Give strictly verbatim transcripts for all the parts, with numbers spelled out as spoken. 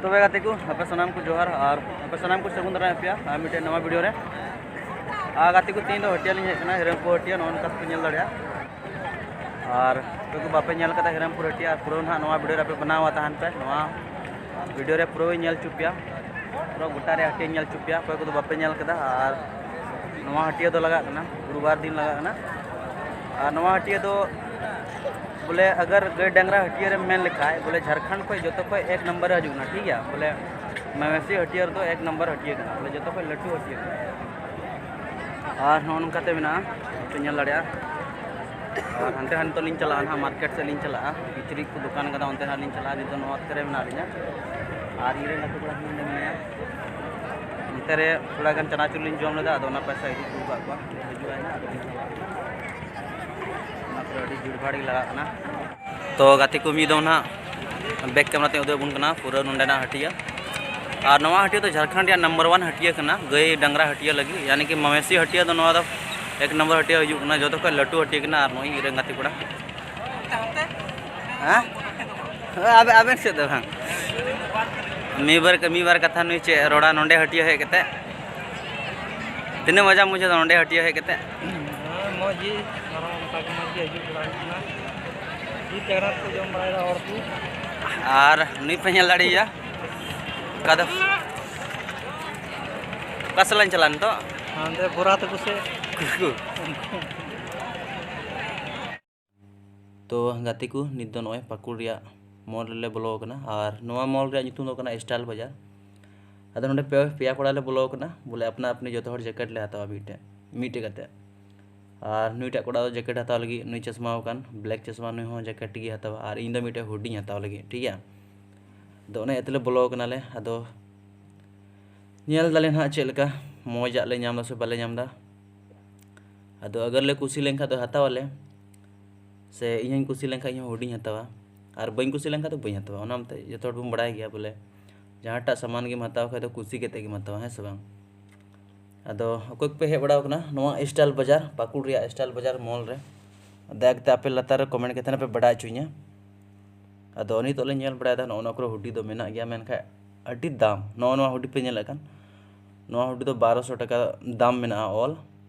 ᱛᱚᱵᱮ ᱜᱟᱛᱮ ᱠᱚ, ᱟᱯᱮ ᱥᱟᱱᱟᱢ ᱠᱚ ᱡᱚᱦᱟᱨ ᱟᱨ ᱟᱯᱮ ᱥᱟᱱᱟᱢ ᱠᱚ ᱥᱟᱹᱜᱩᱱ ᱫᱟᱨᱟᱢ ᱯᱮᱭᱟ ᱟᱨ ᱢᱤᱫᱴᱮᱱ ᱱᱟᱣᱟ ᱵᱷᱤᱰᱤᱭᱳ ᱨᱮ᱾ ᱟᱨ ᱜᱟᱛᱮ ᱠᱚ, ᱛᱮᱦᱮᱧ ᱫᱚ ᱦᱟᱹᱴᱤᱭᱟᱹ ᱞᱤᱧ ᱦᱮᱡ ᱟᱠᱟᱱᱟ, ᱦᱤᱨᱚᱢᱯᱩᱨ ᱦᱟᱹᱴᱤᱭᱟᱹ, ᱱᱚᱜᱼᱚ ᱱᱚᱝᱠᱟ ᱯᱮ ᱧᱮᱞ ᱫᱟᱲᱮᱭᱟᱜᱼᱟ᱾ ᱟᱨ ᱚᱠᱚᱭ ᱠᱚ ᱵᱟᱯᱮ ᱧᱮᱞ ᱠᱟᱫᱟ ᱦᱤᱨᱚᱢᱯᱩᱨ ᱦᱟᱹᱴᱤᱭᱟᱹ, ᱟᱨ ᱯᱩᱨᱟᱹ ᱱᱟᱦᱟᱜ ᱱᱚᱣᱟ ᱵᱷᱤᱰᱤᱭᱳ ᱨᱮ ᱟᱯᱮ ᱵᱮᱱᱟᱣ ᱛᱟᱦᱮᱱ ᱯᱮ, ᱱᱚᱣᱟ ᱵᱷᱤᱰᱤᱭᱳ ᱨᱮ ᱯᱩᱨᱟᱹ ᱧᱮᱞ ᱦᱚᱪᱚ ᱯᱮᱭᱟ, ᱯᱩᱨᱟᱹ ᱜᱚᱴᱟ ᱨᱮ ᱦᱟᱹᱴᱤᱭᱟᱹ ᱧᱮᱞ ᱦᱚᱪᱚ ᱯᱮᱭᱟ, ᱚᱠᱚᱭ ᱠᱚᱫᱚ ᱵᱟᱯᱮ ᱧᱮᱞ ᱠᱟᱫᱟ᱾ ᱟᱨ ᱱᱚᱣᱟ ᱦᱟᱹᱴᱤᱭᱟᱹ ᱫᱚ ᱞᱟᱜᱟᱜ ᱠᱟᱱᱟ, ᱜᱩᱨᱩᱵᱟᱨ ᱫᱤᱱ ᱞᱟᱜᱟᱜ ᱠᱟᱱᱟ᱾ ᱟᱨ ᱱᱚᱣᱟ ᱦᱟᱹᱴᱤᱭᱟᱹ ᱫᱚ ᱵᱚᱞᱮ ᱟᱜᱟᱨ ᱜᱟᱹᱭ ᱰᱟᱝᱨᱟ ᱦᱟᱹᱴᱤᱭᱟᱹ ᱨᱮᱢ ᱢᱮᱱ ᱞᱮᱠᱷᱟᱡ, ᱵᱚᱞᱮ ᱡᱷᱟᱲᱠᱷᱚᱸᱰ ᱠᱷᱚᱱ ᱡᱚᱛᱚ ᱠᱷᱚᱱ ᱮᱠ ᱱᱟᱢᱵᱟᱨ ᱨᱮ ᱦᱤᱡᱩᱜ ᱠᱟᱱᱟ, ᱴᱷᱤᱠ ᱜᱮᱭᱟ᱾ ᱵᱚᱞᱮ ᱢᱟᱹᱣᱮᱥᱤ ᱦᱟᱹᱴᱤᱭᱟᱹ ᱨᱮᱫᱚ ᱮᱠ ᱱᱟᱢᱵᱟᱨ ᱦᱟᱹᱴᱤᱭᱟᱹ ᱠᱟᱱᱟ, ᱵᱚᱞᱮ ᱡᱚᱛᱚ ᱠᱷᱚᱱ ᱞᱟᱹᱴᱩ ᱦᱟᱹᱴᱤᱭᱟᱹ ᱠᱟᱱᱟ᱾ ᱟᱨ ᱱᱚᱜᱼᱚ ᱱᱚᱝᱠᱟ ᱛᱮ ᱢᱮᱱᱟᱜᱼᱟ, ᱯᱮ ᱧᱮᱞ ᱫᱟᱲᱮᱭᱟᱜᱼᱟ᱾ ᱟᱨ ᱦᱟᱱᱛᱮ ᱦᱟᱱᱛᱮ ᱞᱤᱧ ᱪᱟᱞᱟᱜᱼᱟ ᱱᱟᱦᱟᱜ, ᱢᱟᱨᱠᱮᱴ ᱥᱮᱫ ᱞᱤᱧ ᱪᱟᱞᱟᱜᱼᱟ, ᱠᱤᱪᱨᱤᱡ ᱠᱚ ᱫᱚᱠᱟᱱ ᱠᱟᱫᱟ, ᱚᱱᱛᱮ ᱱᱟᱦᱟᱜ ᱞᱤᱧ ᱪᱟᱞᱟᱜᱼᱟ᱾ ᱱᱤᱛᱚᱜ ᱱᱚᱣᱟ ᱚᱠᱛᱮ ᱨᱮ ᱢᱮᱱᱟᱜ ᱞᱤᱧᱟ᱾ ᱟᱨ ᱤᱧ ᱨᱮᱱ ᱜᱟᱛᱮ ᱠᱚᱲᱟ ᱦᱚᱸ ᱱᱚᱰᱮ ᱢᱮᱱᱟᱭᱟ, ᱚᱱᱛᱮ ᱨᱮ ᱛᱷᱚᱲᱟ ᱜᱟᱱ ᱪᱟᱱᱟᱪᱩᱨ ᱞᱤᱧ ᱡᱚᱢ ᱞᱮᱫᱟ, ᱟᱫᱚ ᱚᱱᱟ ᱯᱚᱭᱥᱟ ᱤᱫᱤ ᱦᱚᱴᱚ ᱟᱠᱟᱫ ᱠᱚᱣᱟ᱾ ᱦᱤᱡᱩᱜ ᱟᱭ ᱱᱟᱦᱟᱜ, ᱟᱫᱚ ᱞᱤᱧ ᱪᱟᱞᱟᱜᱼᱟ᱾ ᱚᱱᱟ ᱠᱚᱨᱮ ᱟᱹᱰᱤ ᱵᱷᱤᱲ ᱵᱷᱟᱲ ᱜᱮ ᱞᱟᱜᱟᱜ ᱠᱟᱱᱟ᱾ ᱛᱚ ᱜᱟᱛᱮ ᱠᱚ, ᱢᱤᱫ ᱫᱚᱢ ᱱᱟᱦᱟᱜ ᱵᱮᱠ ᱠᱮᱢᱮᱨᱟ ᱛᱮ ᱩᱫᱩᱜ ᱟᱵᱚᱱ ᱠᱟᱱᱟ ᱯᱩᱨᱟᱹ ᱱᱚᱸᱰᱮᱱᱟᱜ ᱦᱟᱹᱴᱤᱭᱟᱹ᱾ ᱟᱨ ᱱᱚᱣᱟ ᱦᱟᱹᱴᱤᱭᱟᱹ ᱫᱚ ᱡᱷᱟᱲᱠᱷᱚᱸᱰ ᱨᱮᱭᱟᱜ ᱱᱟᱢᱵᱟᱨ ᱚᱣᱟᱱ ᱦᱟᱹᱴᱤᱭᱟᱹ ᱠᱟᱱᱟ ᱜᱟᱹᱭ ᱰᱟᱝᱨᱟ ᱦᱟᱹᱴᱤᱭᱟᱹ ᱞᱟᱹᱜᱤᱫ, ᱭᱟᱱᱤ ᱠᱤ ᱢᱟᱣᱮᱥᱤ ᱦᱟᱹᱴᱤᱭᱟᱹ ᱫᱚ ᱱᱚᱣᱟ ᱫᱚ ᱮᱠ ᱱᱟᱢᱵᱟᱨ ᱦᱟᱹᱴᱤᱭᱟᱹ ᱦᱤᱡᱩᱜ ᱠᱟᱱᱟ, ᱡᱚᱛᱚ ᱠᱷᱚᱱ ᱞᱟᱹᱴᱩ ᱦᱟᱹᱴᱤᱭᱟᱹ ᱠᱟᱱᱟ᱾ ᱟᱨ ᱱᱚᱜᱼᱚᱭ ᱤᱧ ᱨᱮᱱ ᱜᱟᱛᱮ ᱠᱚᱲᱟ, ᱦᱮᱸ, ᱟᱵᱮ-, ᱟᱵᱮᱱ ᱥᱮᱫ ᱫᱚ ᱵᱟᱝ, ᱢᱤᱫ ᱵᱟᱨ, ᱢᱤᱫ ᱵᱟᱨ ᱠᱟᱛᱷᱟ ᱱᱩᱭ ᱪᱮᱫ ᱨᱚᱲᱟ ᱱᱚᱸᱰᱮ ᱦᱟᱹᱴᱤᱭᱟᱹ ᱦᱮᱡ ᱠᱟᱛᱮ? ᱛᱤᱱᱟᱹᱜ ᱢᱚᱡᱟᱢ ᱵᱩᱡᱷᱟᱹᱣ ᱫᱟ ᱱᱚᱸᱰᱮ ᱦᱟᱹᱴᱤᱭᱟᱹ ᱦᱮᱡ ᱠᱟᱛᱮ? ᱦᱮᱸ, ᱢᱚᱡᱽ ᱜᱮ, ᱟᱨᱦᱚᱸ ᱚᱱᱠᱟ ᱜᱮ ᱢᱚᱡᱽ ᱜᱮ ᱦᱤᱡᱩᱜ ᱵᱟᱲᱟ ᱦᱩᱭᱩᱜ ᱠᱟᱱᱟ᱾ ᱡᱤᱞ ᱪᱟᱠᱷᱱᱟ ᱠᱚ ᱡᱚᱢ ᱵᱟᱲᱟᱭᱮᱫᱟ ᱦᱚᱲ ᱠᱚ᱾ ᱟᱨ ᱱᱩᱭ ᱯᱮ ᱧᱮᱞ ᱫᱟᱲᱮᱭᱟᱭᱟ, ᱚᱠᱟ ᱫᱚ, ᱚᱠᱟ ᱥᱮᱫ ᱞᱟᱝ ᱪᱟᱞᱟᱜᱼᱟ ᱱᱤᱛᱚᱜ? ᱦᱟᱱᱛᱮ ᱵᱚᱨᱟ ᱛᱟᱠᱚ ᱥᱮᱫ᱾ ᱛᱚ ᱜᱟᱛᱮ ᱠᱚ, ᱱᱤᱛ ᱫᱚ ᱱᱚᱜᱼᱚᱭ ᱯᱟᱹᱠᱩᱲ ᱨᱮᱭᱟᱜ ᱢᱚᱞ ᱨᱮᱞᱮ ᱵᱚᱞᱚ ᱟᱠᱟᱱᱟ, ᱟᱨ ᱱᱚᱣᱟ ᱢᱚᱞ ᱨᱮᱭᱟᱜ ᱧᱩᱛᱩᱢ ᱫᱚ ᱠᱟᱱᱟ ᱥᱴᱟᱭᱤᱞ ᱵᱟᱡᱟᱨ᱾ ᱟᱫᱚ ᱱᱚᱰᱮ ᱯᱮ, ᱯᱮᱭᱟ ᱠᱚᱲᱟ ᱞᱮ ᱵᱚᱞᱚ ᱟᱠᱟᱱᱟ, ᱵᱚᱞᱮ ᱟᱯᱱᱟ ᱟᱯᱱᱤ ᱡᱚᱛᱚ ᱦᱚᱲ ᱡᱮᱠᱮᱴ ᱞᱮ ᱦᱟᱛᱟᱣᱟ ᱢᱤᱫᱴᱮᱡ, ᱢᱤᱫᱴᱮᱡ ᱠᱟᱛᱮ᱾ ᱟᱨ ᱱᱩᱭᱴᱟᱜ ᱠᱚᱲᱟ ᱫᱚ ᱡᱮᱠᱮᱴ ᱦᱟᱛᱟᱣ ᱞᱟᱹᱜᱤᱫ, ᱱᱩᱭ ᱪᱚᱥᱢᱟ ᱟᱠᱟᱱ, ᱵᱞᱮᱠ ᱪᱚᱥᱢᱟ, ᱱᱩᱭ ᱦᱚᱸ ᱡᱮᱠᱮᱴ ᱜᱮ ᱦᱟᱛᱟᱣᱟ, ᱟᱨ ᱤᱧ ᱫᱚ ᱢᱤᱫᱴᱮᱡ ᱦᱩᱰᱤᱧ ᱦᱟᱛᱟᱣ ᱞᱟᱹᱜᱤᱫ, ᱴᱷᱤᱠ ᱜᱮᱭᱟ᱾ ᱟᱫᱚ ᱚᱱᱮ ᱤᱭᱟᱹ ᱛᱮᱞᱮ ᱵᱚᱞᱚ ᱟᱠᱟᱱᱟᱞᱮ᱾ ᱟᱫᱚ ᱧᱮᱞ ᱫᱟᱞᱮ ᱱᱟᱦᱟᱜ ᱪᱮᱫ ᱞᱮᱠᱟ ᱢᱚᱡᱟᱜ ᱞᱮ ᱧᱟᱢ ᱫᱟ ᱥᱮ ᱵᱟᱞᱮ ᱧᱟᱢ ᱫᱟ᱾ ᱟᱫᱚ ᱟᱜᱟᱨ ᱞᱮ ᱠᱩᱥᱤ ᱞᱮᱱᱠᱷᱟᱱ ᱫᱚ ᱦᱟᱛᱟᱣ ᱟᱞᱮ, ᱥᱮ ᱤᱧ ᱦᱚᱸᱧ ᱠᱩᱥᱤ ᱞᱮᱱᱠᱷᱟᱱ ᱤᱧ ᱦᱚᱸ ᱦᱩᱰᱤᱧ ᱦᱟᱛᱟᱣᱟ, ᱟᱨ ᱵᱟᱹᱧ ᱠᱩᱥᱤ ᱞᱮᱱᱠᱷᱟᱱ ᱫᱚ ᱵᱟᱹᱧ ᱦᱟᱛᱟᱣᱟ᱾ ᱚᱱᱟ ᱢᱟᱛᱚ ᱡᱚᱛᱚ ᱦᱚᱲ ᱵᱚᱱ ᱵᱟᱲᱟᱭ ᱜᱮᱭᱟ, ᱵᱚᱞᱮ ᱡᱟᱦᱟᱸᱴᱟᱜ ᱥᱟᱢᱟᱱ ᱜᱮᱢ ᱦᱟᱛᱟᱣ ᱠᱷᱟᱡ ᱫᱚ ᱠᱩᱥᱤ ᱠᱟᱛᱮ ᱜᱮᱢ ᱦᱟᱛᱟᱣᱟ, ᱦᱮᱸ ᱥᱮ ᱵᱟᱝ? ᱟᱫᱚ ᱚᱠᱚᱭ ᱠᱚᱯᱮ ᱦᱮᱡ ᱵᱟᱲᱟᱣ ᱠᱟᱱᱟ ᱱᱚᱣᱟ ᱥᱴᱟᱭᱤᱞ ᱵᱟᱡᱟᱨ, ᱯᱟᱹᱠᱩᱲ ᱨᱮᱭᱟᱜ ᱥᱴᱟᱭᱤᱞ ᱵᱟᱡᱟᱨ ᱢᱚᱞ ᱨᱮ, ᱫᱟᱭᱟ ᱠᱟᱛᱮ ᱟᱯᱮ ᱞᱟᱛᱟᱨ ᱨᱮ ᱠᱚᱢᱮᱱᱴ ᱠᱟᱛᱮ ᱱᱟᱯᱮ ᱵᱟᱰᱟᱭ ᱦᱚᱪᱚᱧᱟ᱾ ᱟᱫᱚ ᱱᱤᱛᱚᱜ ᱞᱮ ᱧᱮᱞ ᱵᱟᱲᱟᱭᱮᱫᱟ, ᱱᱚᱜᱼᱚ ᱱᱚᱣᱟ ᱠᱚᱨᱮ ᱦᱩᱰᱤ ᱫᱚ ᱢᱮᱱᱟᱜ ᱜᱮᱭᱟ, ᱢᱮᱱᱠᱷᱟᱱ ᱟᱹᱰᱤ ᱫᱟᱢ᱾ ᱱᱚᱜᱼᱚ ᱱᱚᱣᱟ ᱦᱩᱰᱤ ᱯᱮ ᱧᱮᱞᱮᱫ ᱠᱟᱱ, ᱱᱚᱣᱟ ᱦᱩᱰᱤ ᱫᱚ ᱵᱟᱨᱚᱥᱚ ᱴᱟᱠᱟ ᱫᱟᱢ ᱢᱮᱱᱟᱜᱼᱟ ᱚᱞ,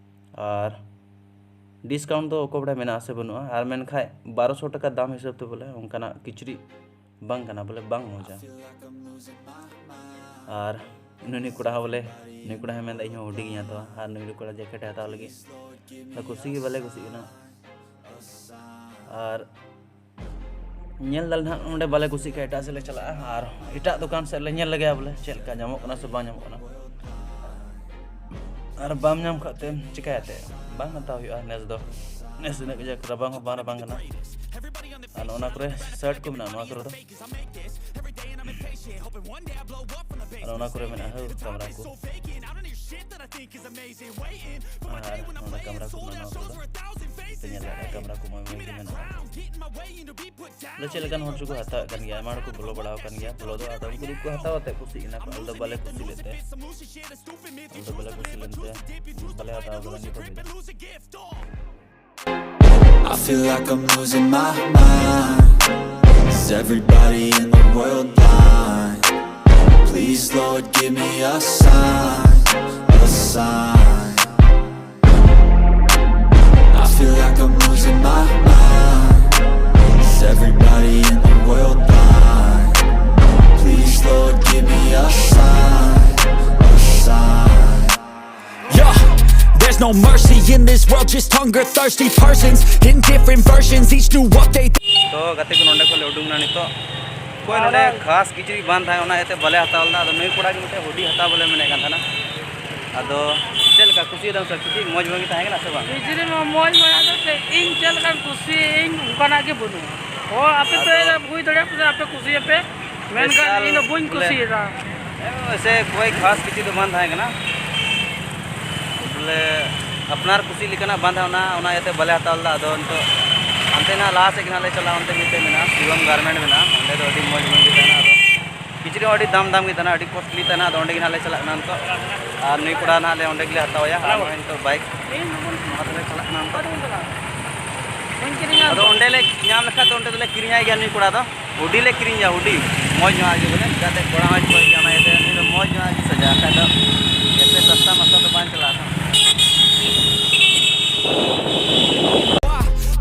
ᱟᱨ ᱰᱤᱥᱠᱟᱣᱩᱱᱴ ᱫᱚ ᱚᱠᱚᱭ ᱵᱟᱰᱟᱭ ᱢᱮᱱᱟᱜᱼᱟ ᱥᱮ ᱵᱟᱹᱱᱩᱜᱼᱟ᱾ ᱟᱨ ᱢᱮᱱᱠᱷᱟᱱ ᱵᱟᱨᱚᱥᱚ ᱴᱟᱠᱟ ᱫᱟᱢ ᱦᱤᱥᱟᱹᱵ ᱛᱮ ᱵᱚᱞᱮ ᱚᱱᱠᱟᱱᱟᱜ ᱠᱤᱪᱨᱤᱡ ᱵᱟᱝ ᱠᱟᱱᱟ, ᱵᱚᱞᱮ ᱵᱟᱝ ᱢᱚᱡᱟ᱾ ᱟᱨ ᱱᱩᱭ ᱠᱚᱲᱟ ᱦᱚᱸ ᱵᱚᱞᱮ, ᱱᱩᱭ ᱠᱚᱲᱟ ᱦᱚᱸ ᱢᱮᱱᱫᱟ ᱤᱧ ᱦᱚᱸ ᱦᱩᱰᱤ ᱜᱤᱧ ᱦᱟᱛᱟᱣᱟ, ᱟᱨ ᱱᱩᱭ ᱠᱚᱲᱟ ᱡᱮᱠᱮᱴ ᱮ ᱦᱟᱛᱟᱣ ᱞᱟᱹᱜᱤᱫ ᱫᱚ ᱠᱩᱥᱤ ᱜᱮ ᱵᱟᱞᱮ ᱠᱩᱥᱤᱜ ᱠᱟᱱᱟ᱾ ᱟᱨ ᱧᱮᱞ ᱫᱟᱞᱮ ᱱᱟᱦᱟᱜ, ᱱᱚᱸᱰᱮ ᱵᱟᱞᱮ ᱠᱩᱥᱤᱜ ᱠᱷᱟᱱ ᱮᱴᱟᱜ ᱥᱮᱫ ᱞᱮ ᱪᱟᱞᱟᱜᱼᱟ, ᱟᱨ ᱮᱴᱟᱜ ᱫᱚᱠᱟᱱ ᱥᱮᱫ ᱞᱮ ᱧᱮᱞ ᱞᱮᱜᱮᱭᱟ ᱵᱚᱞᱮ ᱪᱮᱫ ᱞᱮᱠᱟ ᱧᱟᱢᱚᱜ ᱠᱟᱱᱟ ᱥᱮ ᱵᱟᱝ ᱧᱟᱢᱚᱜ ᱠᱟᱱᱟ᱾ ᱟᱨ ᱵᱟᱢ ᱧᱟᱢ ᱠᱷᱟᱡ ᱛᱮᱢ ᱪᱤᱠᱟᱹᱭᱟ ᱛᱮ? ᱵᱟᱝ ᱦᱟᱛᱟᱣ ᱦᱩᱭᱩᱜᱼᱟ ᱱᱮᱥ ᱫᱚ᱾ ᱱᱮᱥ ᱤᱱᱟᱹᱜ ᱠᱟᱡᱟᱠ ᱨᱟᱵᱟᱝ ᱦᱚᱸ ᱵᱟᱝ ᱨᱟᱵᱟᱝ ᱠᱟᱱᱟ᱾ ᱟᱨ ᱱᱚᱜᱼᱚ ᱱᱚᱣᱟ ᱠᱚᱨᱮ ᱥᱟᱨᱴ ᱠᱚ ᱢᱮᱱᱟᱜᱼᱟ, ᱱᱚᱣᱟ ᱠᱚᱨᱮ ᱫᱚ᱾ ᱟᱨ ᱚᱱᱟ ᱠᱚᱨᱮ ᱢᱮᱱᱟᱜᱼᱟ, ᱦᱟᱹᱣ, ᱠᱟᱢᱨᱟ ᱠᱚ᱾ ᱟᱨ ᱱᱚᱰᱮ ᱠᱟᱢᱨᱟ ᱠᱚ ᱢᱮᱱᱟᱜᱼᱟ, ᱱᱚᱣᱟ ᱠᱚᱨᱮ ᱫᱚ᱾ ᱯᱮ ᱧᱮᱞ ᱫᱟᱲᱮᱭᱟᱜᱼᱟ, ᱠᱟᱢᱨᱟ ᱠᱚ ᱢᱚᱡᱽ ᱢᱚᱡᱽ ᱜᱮ ᱢᱮᱱᱟᱜᱼᱟ᱾ ᱵᱚᱞᱮ ᱪᱮᱫ ᱞᱮᱠᱟᱱ ᱦᱚᱲ ᱪᱚᱠᱚ ᱦᱟᱛᱟᱣᱮᱫ ᱠᱟᱱ ᱜᱮᱭᱟ, ᱟᱭᱢᱟ ᱦᱚᱲ ᱠᱚ ᱵᱚᱞᱚ ᱵᱟᱲᱟ ᱟᱠᱟᱱ ᱜᱮᱭᱟ ᱵᱚᱞᱚ ᱫᱚ, ᱟᱫᱚ ᱩᱱᱠᱩ ᱫᱚᱠᱚ ᱦᱟᱛᱟᱣ ᱠᱟᱛᱮ ᱠᱩᱥᱤᱜ ᱠᱟᱱᱟ ᱠᱚ᱾ ᱟᱞᱮ ᱫᱚ ᱵᱟᱞᱮ ᱠᱩᱥᱤ ᱞᱮᱫ ᱛᱮ, ᱟᱞᱮ ᱫᱚ ᱵᱟᱞᱮ ᱠᱩᱥᱤ ᱞᱮᱱ ᱛᱮ ᱵᱟᱞᱮ ᱦᱟᱛᱟᱣ ᱠᱟᱫᱟ ᱱᱤᱛ ᱦᱟᱹᱵᱤᱡ ᱫᱚ᱾ I feel like I'm losing my mind. Is everybody in the world blind? Please, Lord, give me a sign, a sign. I feel like I'm losing my mind. Is everybody in the world blind? Please, Lord, give me a sign, a sign. Yeah, there's no mercy in this world, just hunger thirsty persons in different versions, each do what they ᱛᱚ ᱜᱟᱛᱮ ᱠᱚ, ᱱᱚᱸᱰᱮ ᱠᱷᱚᱱ ᱞᱮ ᱩᱰᱩᱝ ᱮᱱᱟ ᱱᱤᱛᱚᱜ᱾ ᱚᱠᱚᱭ ᱱᱚᱸᱰᱮ ᱠᱷᱟᱥ ᱠᱤᱪᱨᱤᱡ ᱵᱟᱝ ᱛᱟᱦᱮᱸ, ᱚᱱᱟ ᱤᱭᱟᱹᱛᱮ ᱵᱟᱞᱮ ᱦᱟᱛᱟᱣ ᱞᱮᱫᱟ᱾ ᱟᱫᱚ ᱱᱩᱭ ᱠᱚᱲᱟ ᱜᱮ ᱢᱤᱫᱴᱮᱱ ᱦᱩᱰᱤ ᱦᱟᱛᱟᱣ ᱵᱚᱞᱮ ᱢᱮᱱᱮᱫ ᱠᱟᱱ ᱛᱟᱦᱮᱱᱟ᱾ ᱟᱫᱚ ᱪᱮᱫ ᱞᱮᱠᱟ ᱠᱩᱥᱤᱭᱟᱫᱟᱢ ᱥᱮ? ᱠᱤᱪᱨᱤᱡ ᱢᱚᱡᱽ ᱵᱟᱝ ᱜᱮ ᱛᱟᱦᱮᱸ ᱠᱟᱱᱟ ᱥᱮ ᱵᱟᱝ? ᱠᱤᱪᱨᱤᱡ ᱢᱟ ᱢᱚᱡᱽ ᱢᱮᱱᱟᱜ ᱫᱚ, ᱥᱮ ᱤᱧ ᱪᱮᱫ ᱞᱮᱠᱟᱱ ᱠᱩᱥᱤ ᱤᱧ ᱚᱱᱠᱟᱱᱟᱜ ᱜᱮ ᱵᱟᱹᱱᱩᱜᱼᱟ᱾ ᱚ, ᱟᱯᱮ ᱯᱮ ᱟᱫᱚ ᱦᱩᱭ ᱫᱟᱲᱮᱭᱟᱜᱼᱟ ᱯᱮ, ᱟᱯᱮ ᱠᱩᱥᱤᱭᱟᱯᱮ, ᱢᱮᱱᱠᱷᱟᱱ ᱥᱯᱮᱥᱟᱞ ᱤᱧ ᱫᱚ ᱵᱟᱹᱧ ᱵᱚᱞᱮ ᱠᱩᱥᱤᱭᱟᱫᱟ᱾ ᱮᱥᱮ ᱠᱚᱭ ᱠᱷᱟᱥ ᱠᱤᱪᱷᱩ ᱫᱚ ᱵᱟᱝ ᱛᱟᱦᱮᱸ ᱠᱟᱱᱟ, ᱵᱚᱞᱮ ᱟᱯᱱᱟᱨ ᱠᱩᱥᱤ ᱞᱮᱠᱟᱱᱟᱜ ᱵᱟᱝ ᱛᱟᱦᱮᱸ ᱠᱟᱱᱟ, ᱚᱱᱟ ᱤᱭᱟᱹᱛᱮ ᱵᱟᱞᱮ ᱦᱟᱛᱟᱣ ᱞᱮᱫᱟ᱾ ᱟᱫᱚ ᱱᱤᱛᱚᱜ ᱦᱟᱱᱛᱮ ᱱᱟᱜ ᱞᱟᱦᱟ ᱥᱮᱫ ᱜᱮ ᱱᱟᱜ ᱞᱮ ᱪᱟᱞᱟᱜᱼᱟ, ᱚᱱᱛᱮ ᱢᱤᱫᱴᱮᱱ ᱢᱮᱱᱟᱜᱼᱟ ᱥᱤᱵᱚᱢ ᱜᱟᱨᱢᱮᱱᱴ ᱢᱮᱱᱟᱜᱼᱟ, ᱚᱸᱰᱮ ᱫᱚ ᱟᱹᱰᱤ ᱢᱚᱡᱽ ᱢᱚᱡᱽ ᱜᱮ ᱛᱟᱦᱮᱱᱟ᱾ ᱟᱫᱚ ᱠᱤᱪᱨᱤᱡ ᱦᱚᱸ ᱟᱹᱰᱤ ᱫᱟᱢ ᱫᱟᱢ ᱜᱮ ᱛᱟᱦᱮᱱᱟ, ᱟᱹᱰᱤ ᱠᱚᱥᱴᱞᱤ ᱛᱟᱦᱮᱱᱟ᱾ ᱟᱫᱚ ᱚᱸᱰᱮ ᱜᱮ ᱱᱟᱜ ᱞᱮ ᱪᱟᱞᱟᱜ ᱠᱟᱱᱟ ᱱᱤᱛᱚᱜ, ᱟᱨ ᱱᱩᱭ ᱠᱚᱲᱟ ᱱᱟᱜ ᱞᱮ ᱚᱸᱰᱮ ᱜᱮᱞᱮ ᱦᱟᱛᱟᱣᱟᱭᱟ, ᱟᱨ ᱱᱚᱜᱼᱚᱭ ᱱᱤᱛᱚᱜ ᱵᱟᱭᱤᱠ ᱚᱱᱟ ᱛᱮᱞᱮ ᱪᱟᱞᱟᱜ ᱠᱟᱱᱟ ᱱᱤᱛᱚᱜ᱾ ᱟᱫᱚ ᱚᱸᱰᱮ ᱞᱮ ᱧᱟᱢ ᱞᱮᱠᱷᱟᱱ ᱫᱚ ᱚᱸᱰᱮ ᱫᱚᱞᱮ ᱠᱤᱨᱤᱧᱟᱭ ᱜᱮᱭᱟ ᱱᱩᱭ ᱠᱚᱲᱟ ᱫᱚ᱾ ᱦᱩᱰᱤ ᱞᱮ ᱠᱤᱨᱤᱧᱟ, ᱦᱩᱰᱤ᱾ ᱢᱚᱡᱽ ᱧᱚᱜ ᱜᱮ ᱵᱚᱞᱮ, ᱪᱤᱠᱟᱹᱛᱮ ᱠᱚᱲᱟ ᱦᱚᱸᱭ ᱠᱷᱚᱡ ᱜᱮᱭᱟ, ᱚᱱᱟ ᱤᱭᱟᱹᱛᱮ ᱩᱱᱤ ᱫᱚ ᱢᱚᱡᱽ ᱧᱚᱜ ᱜᱮ ᱥᱟᱡᱟᱜᱼᱟ᱾ ᱵᱟᱠᱷᱟᱡ ᱫᱚ ᱡᱮᱥᱮ ᱥᱟᱥᱛᱟ ᱢᱟᱥᱛᱟ ᱫᱚ ᱵᱟᱝ ᱪᱟᱞᱟᱜᱼᱟ᱾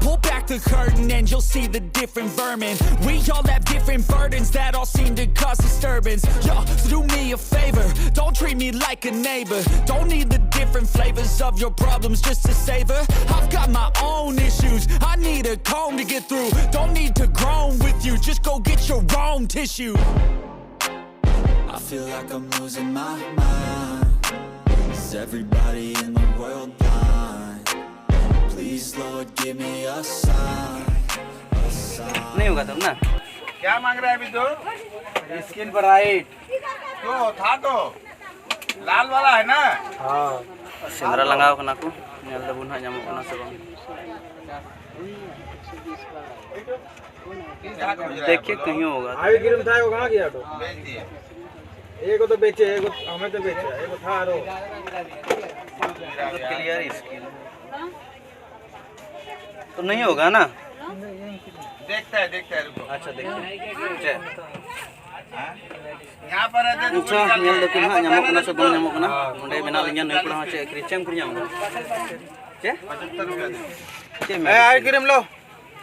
Pull back the curtain and you'll see the different vermin. We all have different burdens that all seem to cause disturbance. Yo, so do me a favor, don't treat me like a neighbor. Don't need the different flavors of your problems just to savor. I've got my own issues, I need a comb to get through. Don't need to groan with you, just go get your own tissue. I feel like I'm losing my mind. Is everybody in the world blind? Please, Lord, give me a sign. नहीं होगा तब ना। क्या मांग रहा है अभी तो? Skin bright. तो था तो लाल वाला है ना। हाँ। ᱥᱮᱸᱫᱽᱨᱟ ᱞᱟᱸᱜᱟᱣ ᱠᱟᱱᱟ ᱠᱚ, ᱧᱮᱞ ᱫᱟᱵᱚᱱ ᱦᱟᱸᱜ ᱧᱟᱢᱚᱜ ᱠᱟᱱᱟ ᱥᱮ ᱵᱟᱝ᱾ देखिए, कहीं होगा। आगे गिरम था, वो कहाँ गया तो? एक को तो बेचे, एक को हमें तो बेचे, एक को था रो। Clear skin. तो नहीं होगा ना? देखता है, देखता है, रुको। अच्छा, देखते हैं। यहाँ पर रहते हैं तो अच्छा, ᱧᱮᱞ ᱫᱟᱠᱚ ᱱᱟᱦᱟᱜ ᱧᱟᱢᱚᱜ ᱠᱟᱱᱟ ᱥᱮ ᱵᱟᱝ ᱧᱟᱢᱚᱜ ᱠᱟᱱᱟ᱾ ᱚᱸᱰᱮ ᱢᱮᱱᱟᱜ ᱞᱤᱧᱟ, ᱱᱩᱭ ᱠᱚᱲᱟ ᱦᱚᱸ ᱪᱮᱫ ᱠᱤᱨᱤᱧ, ᱪᱮᱫ ᱮᱢ ᱠᱤᱨᱤᱧ ᱧᱟᱢ ᱠᱟᱱᱟ? ᱪᱮᱫ? ᱯᱚᱸᱪᱟᱛᱛᱚᱨ ᱨᱩᱯᱤᱭᱟ ᱫᱮ᱾ ᱪᱮᱫ ᱮᱢ ᱮ, ᱟᱭ ᱠᱤᱨᱤᱧ ᱞᱚ᱾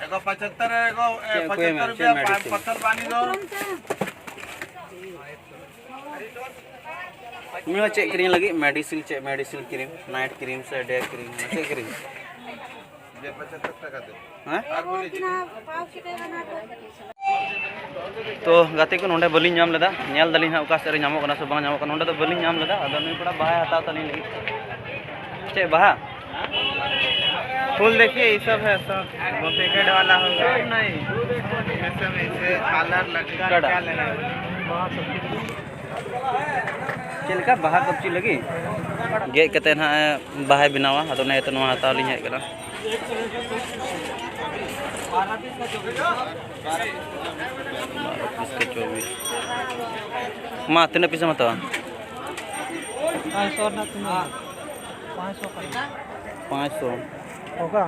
ᱮᱠᱚ ᱯᱚᱸᱪᱟᱛᱛᱚᱨ, ᱮᱠᱚ, ᱮ, ᱪᱮᱫ ᱠᱚ ᱮᱢᱟ? ᱯᱚᱸᱪᱟᱛᱛᱚᱨ ᱪᱮᱫ ᱨᱩᱯᱤᱭᱟ, ᱢᱮᱰᱤᱥᱤᱱ? ᱯᱟᱸᱪ ᱯᱟᱛᱟᱞ ᱵᱟᱱᱤ ᱫᱚ᱾ ᱩᱱᱤ ᱦᱚᱸ ᱪᱮᱫ ᱠᱤᱨᱤᱧ ᱞᱟᱹᱜᱤᱫ? ᱢᱮᱰᱤᱥᱤᱱ, ᱪᱮᱫ ᱢᱮᱰᱤᱥᱤᱱ ᱠᱤᱨᱤᱢ? ᱱᱟᱭᱤᱴ ᱠᱨᱤᱢ ᱥᱮ ᱰᱮ ᱠᱨᱤᱢ? ᱪᱮᱫ ᱠᱤᱨᱤᱧ? ᱦᱮᱸ? ᱛᱚ ᱜᱟᱛᱮ ᱠᱚ, ᱱᱚᱰᱮ ᱵᱟᱹᱞᱤᱧ ᱧᱟᱢ ᱞᱮᱫᱟ, ᱧᱮᱞ ᱫᱟᱞᱤᱧ ᱦᱟᱸᱜ ᱚᱠᱟ ᱥᱮᱫ ᱨᱮ ᱧᱟᱢᱚᱜ ᱠᱟᱱᱟ ᱥᱮ ᱵᱟᱝ ᱧᱟᱢᱚᱜ ᱠᱟᱱᱟ᱾ ᱱᱚᱰᱮ ᱫᱚ ᱵᱟᱹᱞᱤᱧ ᱧᱟᱢ ᱞᱮᱫᱟ, ᱟᱫᱚ ᱱᱩᱭ ᱠᱚᱲᱟ ᱵᱟᱦᱟᱭ ᱦᱟᱛᱟᱣ ᱛᱟᱹᱞᱤᱧ ᱞᱟᱹᱜᱤᱫ᱾ ᱪᱮᱫ ᱵᱟᱦᱟ? फूल देखिए, ये सब है, सब। वो पैकेट वाला होगा। नहीं। ये सब ऐसे झालर लटका क्या लेना है? ᱪᱮᱫ ᱞᱮᱠᱟ ᱵᱟᱦᱟ ᱠᱟᱹᱯᱪᱤ ᱞᱟᱹᱜᱤᱫ? ᱜᱮᱫ ᱠᱟᱛᱮ ᱱᱟᱦᱟᱜ ᱵᱟᱦᱟᱭ ᱵᱮᱱᱟᱣᱟ, ᱟᱫᱚ ᱚᱱᱟ ᱤᱭᱟᱹᱛᱮ ᱱᱚᱣᱟ ᱦᱟᱛᱟᱣ ᱞᱤᱧ ᱦᱮᱡ ᱟᱠᱟᱱᱟ᱾ ᱵᱟᱨᱚ ᱯᱤᱥ ᱠᱟ ᱪᱚᱵᱵᱤᱥ᱾ ᱢᱟ, ᱛᱤᱱᱟᱹᱜ ᱯᱤᱥ ᱮᱢ ᱦᱟᱛᱟᱣᱟ? ᱯᱟᱸᱪ ᱥᱚ ᱨᱮᱱᱟᱜ ᱛᱤᱱᱟᱹᱜ? ᱯᱟᱸᱪ ᱥᱚ ᱠᱟᱱᱟ᱾ ᱯᱟᱸᱪ ᱥᱚ᱾ ᱚᱠᱟ?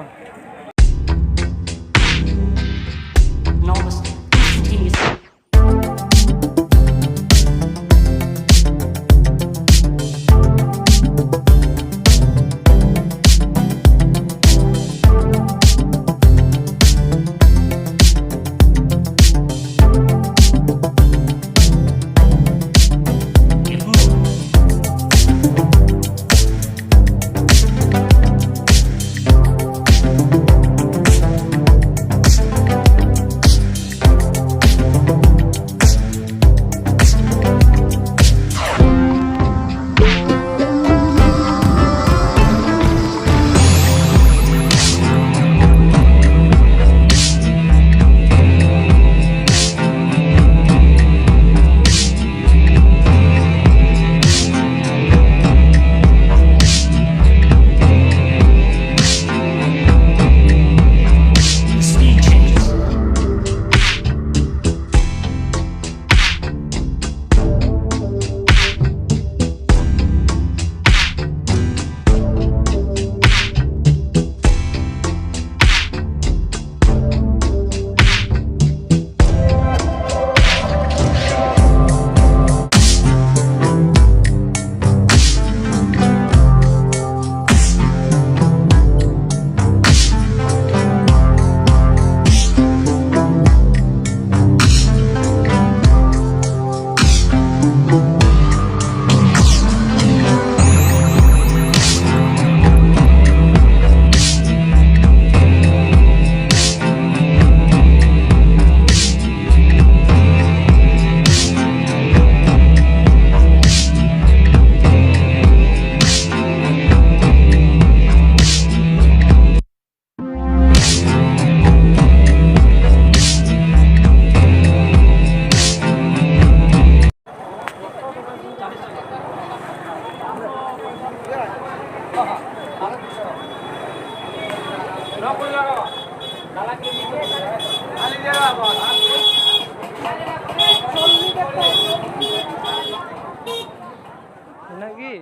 Normal. Instantaneous. ᱤᱱᱟᱹᱜ ᱜᱮ᱾